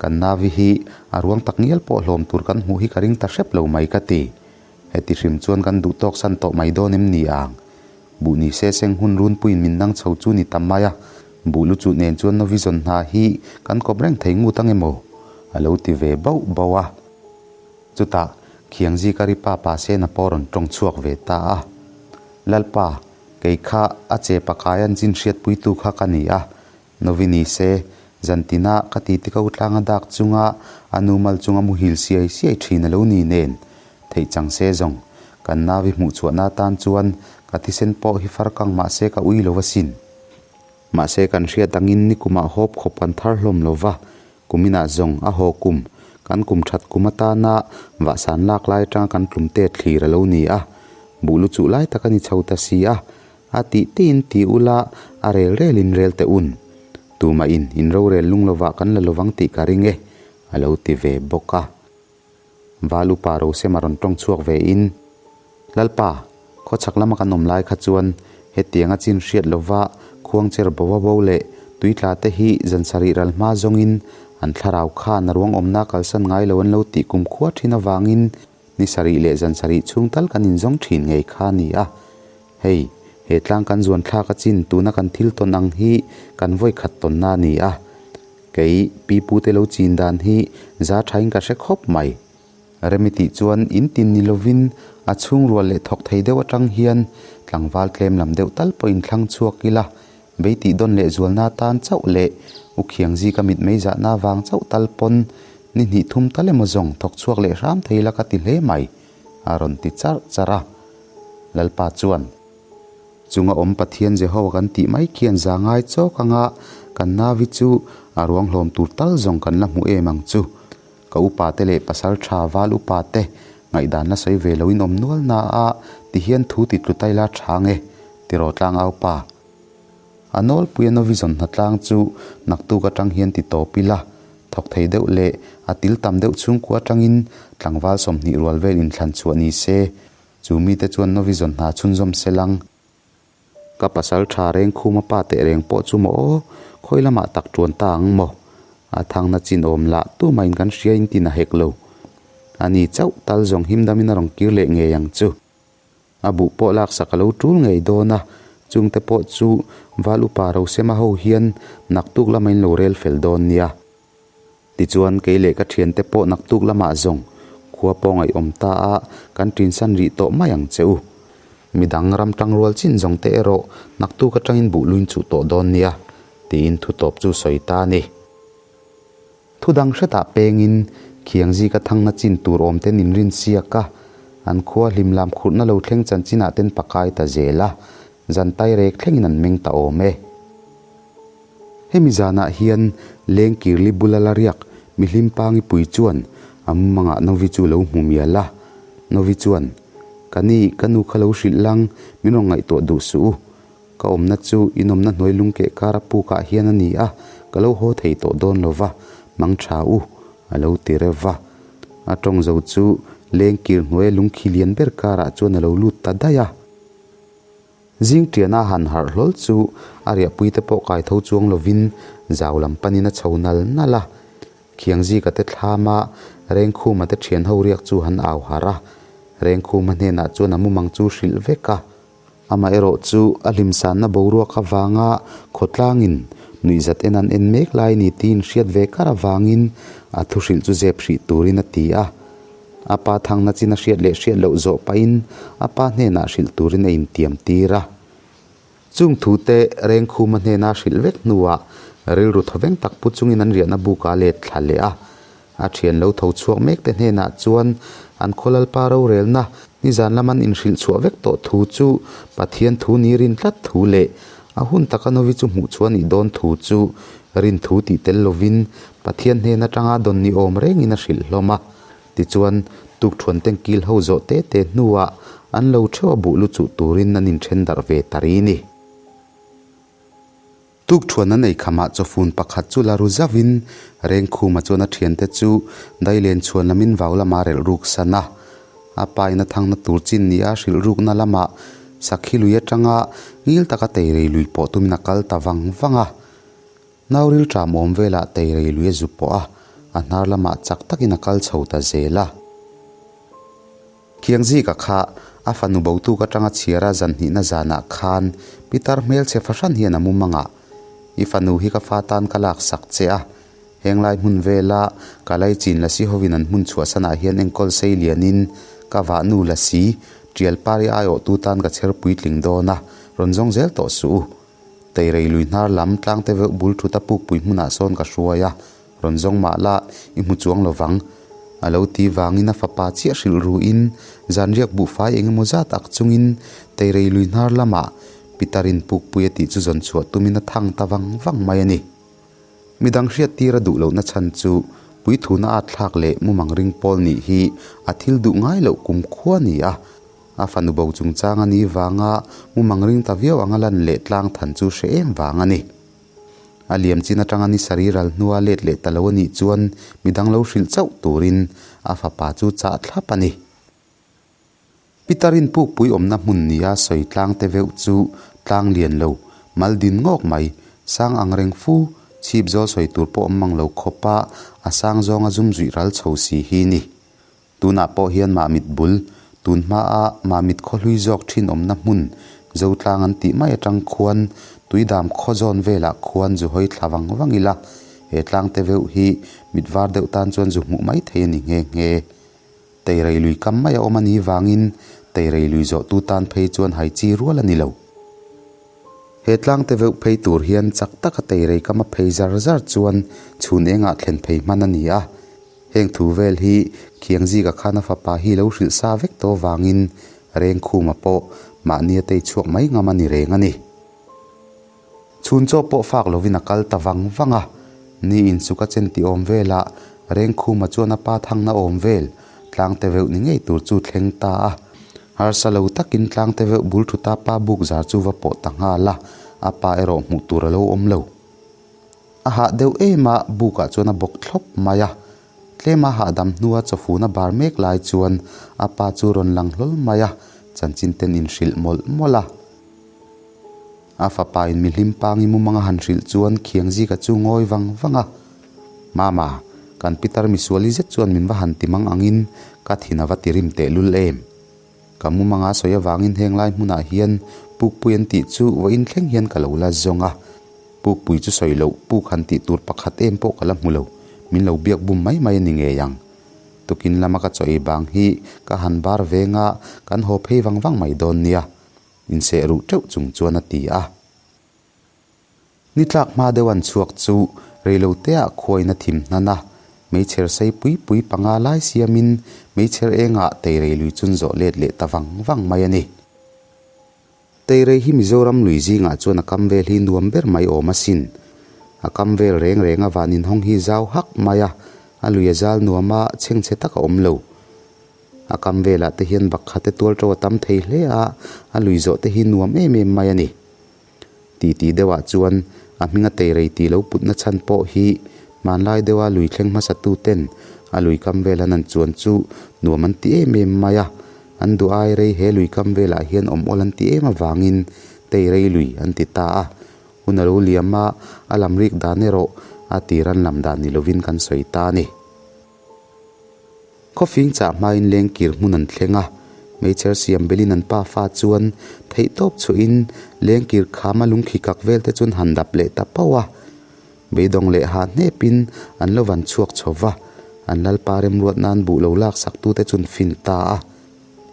kan navi hi a ruang tak ngial pawh hlawm tur kan hmuh hi ka ring ta hrep lo mai ka ti. Heti hrim chuan kan duh tawk san tawh mai dawn em ni ang? Buh ni se seng hun runpuiin min nang chho chu ni tam mai a, buh lu chuh nen chuan Novi zawn hna hi kan kawp reng thei ngut ang emaw? A lo ti ve bauh bauh a. Chutah, Khiangzika ri pa pa Sena pawh rawn tawng chhuak ve ta a. Lalpa, kei kha a che pakai an chin hriatpuitu kha ka ni a, Novi ni se, zantina ka ti ti ko tlanga dak chunga a nu mal chunga muhil siai siai thin a lo ni nen, theih chang se zawng, kan navi hmuh chhuahna atan chuan ka thisen pawh hi far kang mah se ka ui lo asin. Mahse kan hriat angin nikumah hawp khawp kan thar hlawm lo va, kuminah zawng a haw kum, kan kum that kum atana vahsan lak lai atanga kan tlum te thlir a lo ni a, buh lu chuh lai tak a ni chho ta si a, A tih tiin ti ula, a rel relin rel teh un. Tumah in in rorel lung lovah kan la lovang tih ka ring e, a lo ti ve bawk a. Val upa Rosema rawn tawng chhuak ve in, Lalpa, khawchhak lama kan awm lai kha chuan hetianga chin hriat lova khuangcher bo a bo leh tuitla te hi zan sarih ral hma zawngin an thlarau khan a ruang awmna kalsan ngai lo an lo tih kumkhua thin avangin Ni sarih leh zan sarih chhung tal kan inzawng thin ngei kha a ni a. Hei, he tlang kan zuan thlak a chin tuna kan thil tawn ang hi kan vawi khat tawnna a ni a. Kei, pi pute lo chin dan hi za thain ka hre khawp mai. Remi tih chuan in tin ni lovin a chhung rual leh thawk thei deuh atang hian tlangval tlem lam deuh tal pawh inthlang chhuak ila, bei tih dawn leh zualna atan chauh leh u khiangzi ka mit mei zahna vang chauh tal pawn Ni hnih thum tal emaw zawng thawk chhuak leh hram thei la ka ti hle mai, a rawn ti charh charh a. Lalpa chuan, Chunga awm Pathian Jehovah kan tih mai khian za ngai chawk anga kan navi chu a ruang hlawm tur tal zawng kan la hmu em ang chu. Ka upa te leh pasal tha val upa te ngaihdan la sawi ve loin awm nual na a ti hian thu ti tlu tai la tha nge, tiraw tlangau pa. A nawlpui a Novision hnatlang chu naktuk atang hian ti tawp ila, thawk thei deuh leh a til tam deuh chhungkua atangin tlangval 20 rual vel inthlan chhuah ni se, chu mite chuan Novision hna chhunzawm se lang. Ka pasal tha reng khuma pa teh reng pawh chu maw aw, khawi lamah tak tuan ta ang maw? A thangna chin awm lah tumahin kan hria in tin a hek lo. Ani chauh tal zawng him damin a rawn kir leh ngei ang chu. A buh pawh laksak a lo tul ngei dawn a. Chungte pawh chu Val Upa Rosema ho hian naktuk lama in lo rel fel dawn nia. Tichuan kei leh ka thiante pawh naktuk lamah zawng khua pawh ngaihawm ta a, kan tinsan rih tawh mai ang che u. Midang ram tangrual chin zawng te erawh naktuk atangin buh luin chuh tawh dawn nia, tiin thu tawp chu sawi ta a ni. Thu dang hretah pengin khiang zika thangna chin tur awm ten inrin siak a, an khua hlim lam khurhna lo thleng chanchinah ten pakai ta zel a, zan tairek thlengin an meng ta awm e. Hemi zanah hian Lengkirli bula la riak mihlim pangi pui chuan a mumangah Novi chu lo hmu mial a. Novi chuan, Ka ni, ka nu kha lo hrilh lang, min rawn ngaihtuah duh suh u. Ka awmna chu in awmna hnuai lungkeh kara pukah hian a ni a, ka lo haw thei tawh dawn lo va, mang tha u, a lo ti reuh va. A tawng zo chu Lengkir hnuaia lungkhi lian ber karah chuan a lo lut ta daih a. Zing tiana han harh hlawl chu a riahpuite pawh kai tho chuang lovin zau lam panin a chho nal nal a. Khiangzika te thlama Rengkhuma te thian ho riak chu han au harh a. Rengkhuma hnenah chuan a mumang chu hrilh vek a. Amaherawh chu a hlimsanna boruak avanga khawtlangin nuihzat en an en mek lai ni tiin hriat ve kar avangin a thu hrilh chu zep hrih turin a ti a. A pa thangna chin a hriat leh hriat loh zawh pahin a pa hnenah hrilh turin a intiam tir a. Chung thute Rengkhuma hnena hrilh vek hnuah rilru thawveng tak pu chungin an riahna bukah a let thla leh a. A thian lo tho chhuak mek te hnenah chuan an khaw lalpa rorelna nizan lam an inhrilh chhuah vek tawh thu chu Pathian thu ni rin tlat thu leh a hun taka Novi chu hmuh chhuah a nih dawn thu chu rin thu tih tel lovin Pathian hnen atanga dawn ni awm rengin a hrilh hlawm a. Tichuan, tukthuan tengkil ho zawh te te hnuah an lo theuh a buh lu chuh turin an inthen darh ve ta ri ni. Tukthuan an ei khamah chawfun pakhat chu la ru zauhin Rengkhuma chuan a thiante chu dailen chhuan lamin vau lama relh ruk san a. A pa in a thangna tur chin nia hrilh rukna lamah sakhi lui atanga ngil taka teirei lui pawh tumin a kal ta vang vang a. Nauril ṭam awm velah teirei lui a zu pawh a, a hnar lamah chak takin a kal chho ta zel a. Khiangzika kha a fanu botuk aṭanga chhiara zan hnihna zanah khan Pitar hmelchhe fahran hian a mum anga, I fanu hi ka fa tan ka lak sak che a, henglai hmun vela ka laichin lasi hovin an hmun chhuahsanah hian enkawl sei lianin ka vahnu lasi ṭial pari aiawhtu tan ka chher puitling dawn a, rawn zawng zel tawh suh u. Teirei lui hnar lam tlangte veuh bul thut a pukpui hmunah sawn ka hruai a, rawn zawng mah la i hmu chuang lo vang. A lo ti vangin a fapa chiah hrilh ruin zanriak buhfai eng emaw zat ak chungin Teirei lui hnar lamah Pitarin pukpui a tih chu zawn chhuah tumin a thang ta vang vang mai a ni. Midang hriattir a duh lohna chhan chu puithuna at thlak leh mumang ring pawl nih hi a thil duh ngai loh kumkhua a ni a. A fanu bo chungchang a nih vanga mumang ring ta viau anga lan leh tlang than chu hre em vang a ni. A liam chin atanga ni sarih ral hnua let leh ta lo a nih chuan midang lo hrilh chauh turin a fapa chu chah thlap a ni. Pitarin pukpui awmna hmun nia sawi tlang te veuh chu tlang lian lo, mal din ngawk mai, sang ang reng fu, chhip zawl sawi tur pawh awm mang lo khawpa a sang zawnga zum zuih ral chho si hi ni. Tunah pawh hian Mahmit bul, tun hmaa Mahmit khaw hlui zawk thin awmna hmun, Zotlang an tih mai atang khuan Tuidam khaw zawn velah khuan zu hawi thla vang vang ila, he tlangte veuh hi mit var deuh tan chuan zu hmuh mai thei a ni nghe nghe. Teirei lui kam mai a awm a nih vangin Teirei lui zawhtu tan phei chuan hai chi rual a ni lo. He tlangte veuh phei tur hian chak taka Teirei kama phei zar zar chuan chhun engah thlen phei hman a ni a. Heng thu vel hi Khiangzika khan a fapa hi lo hrilh sa vek tawh vangin Rengkhuma pawh mahni a tei chhuak mai ngam a ni reng a ni. Chhun chaw pawh fak lovin a kal ta vang vang a, ni insuk a chen tih awm velah Rengkhuma chuan a pa thangna awm vel tlangte veuh ni ngei tur chu thleng ta a. Harsa lo takin tlangte veuh bul thuta pa buk zar chu va pawh ta nghal a, a pa erawh hmuh tur a lo awm lo. A hah deuh em a, bukah chuan a bawk thlawp mai a. Tlema hahdam hnua chawfun a bar mek lai chuan a pa chu rawn lang hlawl mai a, chanchin ten inhrilh mawlh mawlh a. A fapa in mihlim pangi mumanga han hrilh chuan Khiangzika chu ngawi vang vang a. Mama, kan pitar misuali zet chuan min va han ti mang angin ka thin a va ti rim tehlul em. Ka mumanga sawi avangin heng lai hmunah hian Pukpui an tih chu vawiin thleng hian ka lo la zawng a. Pukpui chu sawi loh puk han tih tur pakhat em pawh ka la hmu lo. Min lo biak bum mai mai a ni ngei ang. Tukin lama ka chaw ei bang hi ka han bar veng a, kan haw phei vang vang mai dawn nia. Inseh ruh teuh chung chuan a ti a. Ni tlak hma deuh an chhuak chu reiloteah khuain a thim hnan a, meichher sei pui pui panga lai siamin meichher engah teirei lui chun zawh let leh ta vang vang mai a ni. Teirei hi Mizoram lui zingah chuan a kam vel hi nuam ber mai awm asin. A kam vel reng reng a van inhawng hi zau hak mai a, a lui a zal nuam a, chhengchhe tak a awm lo. A kam velah te hian bakkhate tual to a tam thei hle a, a lui zawh te hi nuam em em mai a ni. Titi deuhah chuan a hminga teirei tih lo putna chhan pawh hi hmanlai deuha lui thleng hmasa tuten a lui kam vel an han chuan chu nuam an ti em em mai a, an duh ai rei he lui kam velah hian awm awl an ti em avangin teirei lui an ti ta a, hun a lo liam a, a lam rik dan erawh a tir an lam dan ni lovin kan sawi ta a ni. Khawfing chah hmain lengkir hmun an thleng a, meichher siam belin an pa fa chuan theihtawp chhuahin lengkir khama lungkhi kak vel te chuan han dap leh ta pauh a. Beidawng leh hah hnepin an lo van chhuak chho va, an lalpa remruat nan buh lo lak sak tute chuan fin ta a.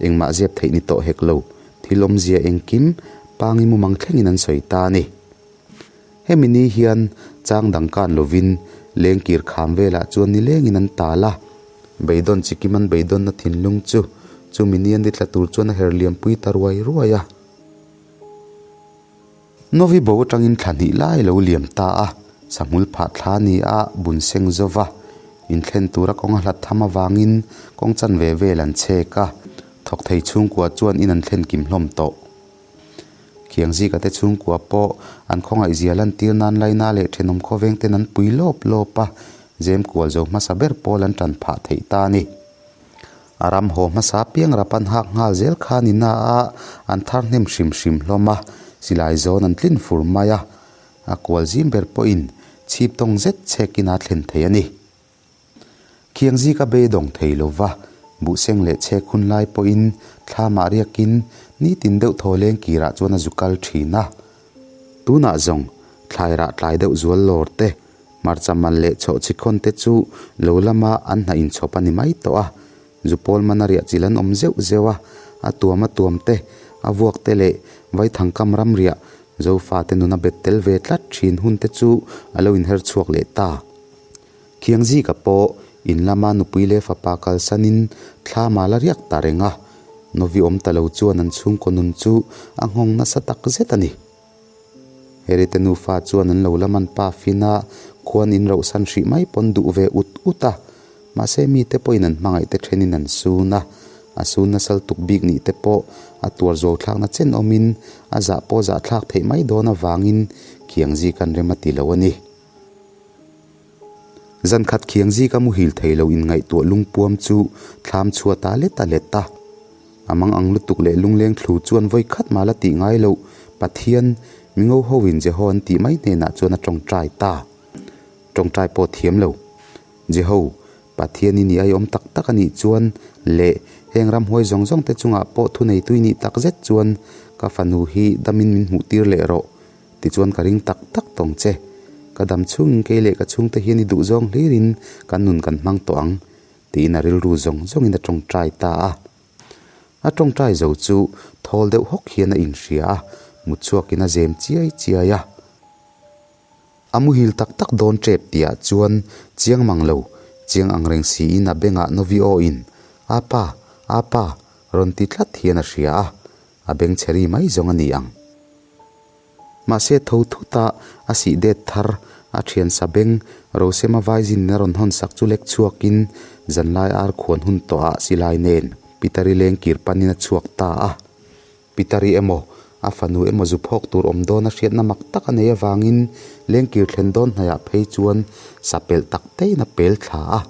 Engmah zep theih ni tawh hek lo, thil awmzia engkim pangi mumang thlengin an sawi ta a ni. Hemi ni hian chang dang kan lovin lengkir kham velah chuan nilengin an tal a, beidawn chikim an beidawnna thinlung chu chumi ni an ni tla tur chuan a her liampui ta ruai ruai a. Novi bo atangin thla hnih lai a lo liam ta a, sahmul phah thla ni a bun seng zo va, inthlen tura kawng a hlat tham avangin kawng chanve vel an chhek a, thawk thei chhungkua chuan in an thlen kim hlawm tawh. Khiangzika te chhungkua pawh an khawngaihzia lantir nan laina leh thenawm khawveng ten an pui lawp lawp a, zem kual zo hmasa ber pawl an tan phah theih ta a ni. A ram haw hmasa piang rap an hak nghal zel kha ni na a, an thar hnem hrim hrim hlawm a, silai zawn an tlin fur mai a, a kual zim ber pawhin chhip tawng zet chhekin a thlen thei a ni. Khiangzi ka beidawng thei lo va, buhseng leh chhek hun lai pawhin thlamah riakin nitin deuh thaw leng kirah chuan a zu kal thin a. Tunah zawng thlai rah tlai deuh zual lawr te, hmarcha mal leh chhawh chikhawn te chu lo lama an hna inchhawp a ni mai tawh a. Zu pawl mana riah chilh an awm zeuh zeuh a, a tuam a tuam te, a vuak te leh vaithangkam ramriah Zofate nuna bet tel ve tlat thin hun te chu a lo inher chhuak leh ta. Khiangzika pawh in lama nupui leh fapa kalsanin thlamah la riak ta reng a, Novi awm ta lo chuan an chhungkaw nun chu a nghawng nasa tak zet a ni. Herite nufa chuan an lo la man pa fin a, khuan in rohsan hrih mai pawn duh ve ut ut a, mahse mite pawhin an hmangaih te thenin an sun a, a sun nasal tuk bik nih te pawh a tuar zuau thlakna chen awmin a zah pawh zahthlak theih mai dawn avangin Khiangzika'n rem a ti lo a ni. Zan khat khiang zika muhil thei lo inngaihtuah lungpuam chu thlam chhuat a let a let a. A mang ang lutuk leh lungleng thlu chuan vawi khat mah la tih ngai loh Pathian, mingo hoin Jeho an tih mai hnenah chuan a tawngtai ta. Tawngtai pawh thiam lo. Jeho, Pathian i nih ai awm tak tak a nih chuan leh heng ramhuai zawng zawng te chungah pawh thuneitui nih tak zet chuan ka fanu hi damin min hmuh tir leh rawh. Tichuan ka ring tak tak tawng che. Ka dam chhungin kei leh ka chhungte hian i duhzawng hlirin kan nun kan hmang tawh ang, tiin a rilru zawng zawngin a tawngtai ta a. A tawngtai zo chu thawl deuh hawk hian a inhria a, mutchhuakin a zem chiai chiai a. A muhil tak tak dawn tep tihah chuan chiang mang lo, chiang ang reng siin a bengah Novi awin, Apa, apa, rawn ti tlat hian a hria a. A bengchhe ri mai zawng a ni ang. Mahse tho thut a, a sih det thar, a thian sa beng, Rosema vaizin a rawn hawn sak chu lek chhuakin zanlai ar khuan hun tawh ah silai nen Pitari leng kir panin a chhuak ta a. Pitari emaw, a fanu emaw zu phawk tur awm dawn a hriatna mak tak a nei avangin lengkir thlen dawn hnaiah phei chuan sa pelh tak tein a pel thla a,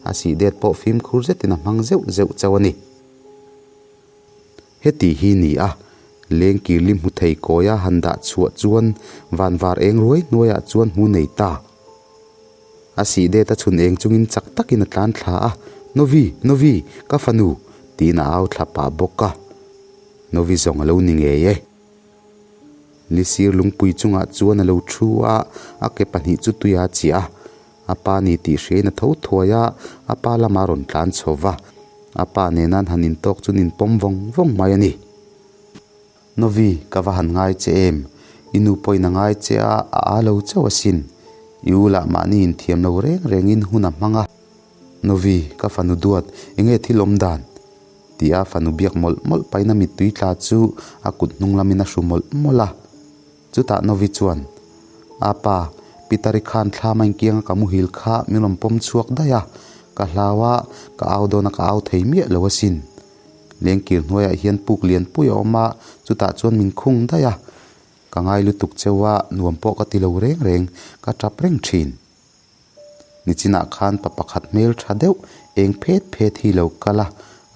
a sih det pawh fimkhur zetin a hmang zeuh zeuh chauh a ni. Heti hi ni a, lengkirli hmu thei kawia han dah chhuah chuan vanvar eng ruai hnuaiah chuan hmu nei ta. A sih det a chhun eng chungin chak takin a tlan thla a, Novi, Novi, ka fanu, tiin a au thla pah bawk a. Novi zawng a lo ni ngei e. Lisir lungpui chungah chuan a lo thu a, a ke pahnih chu tuia a chiah a. A pa ni tih hriain a tho thuai a, a pa lamah a rawn tlan chho va. A pa nena an han intawk chu an inpawm vawng vawng mai a ni. Novi, ka va han ngai che em? I nu pawhin a ngai che a, a aa lo chauh asin. I u lah mahni inthiam lo reng rengin hun a hmang a. Novi, ka fanu duat, enge thil awm dan? Tia fanu biak mawlh mawlh pahin a mittui tla chu a kut hnung lamin a hru mawlh mawlh a. Chutah Novi chuan, A pa, Peter-i khan thlam a inkiang a ka muhil kha min rawn pawm chhuak daih a, ka hlau a, ka au dawn a ka au thei miah lo asin. Lengkir hnuaiah hian puk lian pui a awm a, chutah chuan min khung daih a. Ka ngai lutuk cheu a, nuam pawh ka ti lo reng reng, ka tap reng thin. Nichinah khan pa pakhat hmel tha deuh eng phet phet hi lo kal a,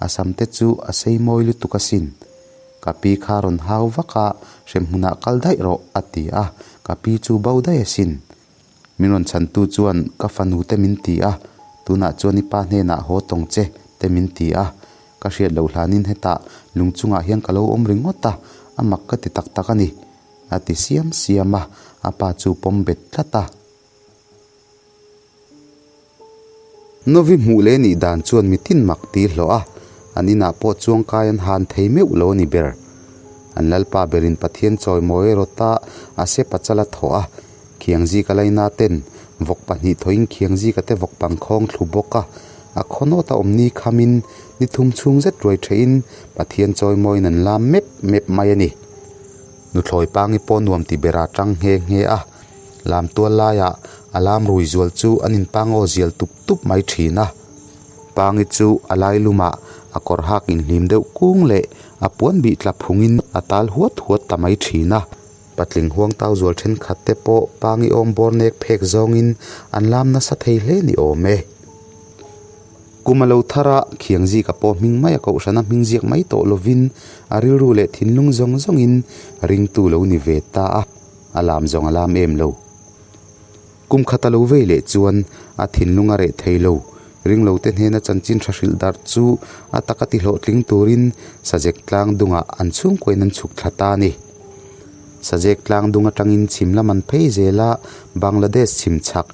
a sam te chu a sei mawi lutuk asin. Ka pi kha rawn hau vak a, hremhmunah kal daih rawh a ti a, ka pi chu bo daih asin. Min rawn chhantu chuan ka fanu te min ti a, tunah chuan i pa hnenah haw tawng che te min ti a, ka hriat loh hlanin hetah lung chungah hian ka lo awm ringawt a, a mak ka ti tak tak a ni, a ti siam siam a, a pa chu pawm bet tlat a. Novi hmuh leh nih dan chuan mitin mak ti hlawh a, an inah pawh chuangkai an han thei meuh lo a ni ber. An lalpa berin Pathian chawimawi rawta a se pachal a thawh a, Khiangzika laina ten vawk pahnih thawhin Khiangzika te vawk pangkhawng thlu bawk a, a khawnawt a awm ni khamin ni thum chhung zet ruai thehin Pathian chawimawiin an lam mep mep mai a ni. Nuthlawi pangi pawh nuam ti bera tang nghe nghe a. Lam tual laiah a lam rui zual chu an inpangaw zial tup tup mai thin a. Pangi chu a lai lumah a kawr hak inhlim deuh kung leh a puan bih tla phungin a tal huat huat ta mai thin a. Patling huang tau zual thenkhat te pawh Pangi awm bawr nek phek zawngin an lam nasa thei hle ni awm e. Kum a lo thar a, Khiangzika pawh hming mai a kohhrana hming ziak mai tawh lovin a rilru leh thinlung zawng zawngin ringtu lo ni ve ta a. A lam zawng a lam em lo. Kum khat a lo vei leh chuan a thinlung a reh thei lo. Ringlote hnena chanchin tha hrilh darh chu a taka ti hlawhtling turin Sajek tlang dungah an chhungkuain an chhuk thla ta a ni. Sajek tlang dung atangin chhim lam an phei zel a, Bangladesh chhim chhak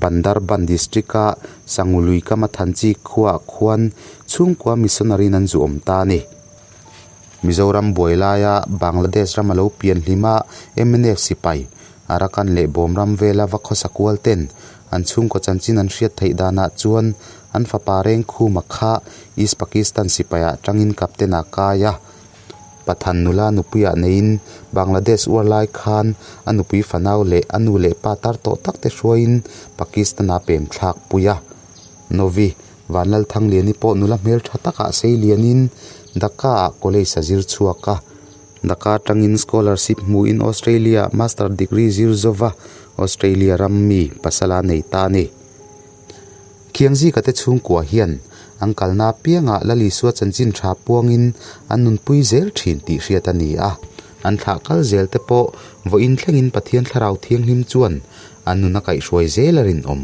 Bandarban district-a Sangului kama Thanchi khuaah khuan chhungkua missionary in an zu awm ta a ni. Mizoram buai laia Bangladesh ram a lo pian hlim a, mnf sipai, Arakan leh Bawmram vela va khawsa kual ten an chhungkaw chanchin an hriat theih danah chuan an fapa Rengkhuma kha East Pakistan sipaiah tangin captain a kai a. Pathan nula nupuiah neiin Bangladesh uar lai khan a nupui fanau leh a nu leh pa tar tawh tak te hruaiin Pakistan-a pem thlak pui a. Novi, Vanlalthangliani pawh nula hmel tha takah sei lianin Dhaka-ah college a zir chhuak a. Dhaka atangin scholarship hmuhin Australia-ah master degree zir zova Australia ram mi pasal a nei ta a ni. Khiangzika te chhungkua hian an kalna apiangah Lalisua chanchin tha puangin an nunpui zel thin tih hriat a ni a. An thlah kal zel te pawh vawiin thlengin Pathian Thlarau Thianghlim chuan an nun a kaihhruai zel a rinawm.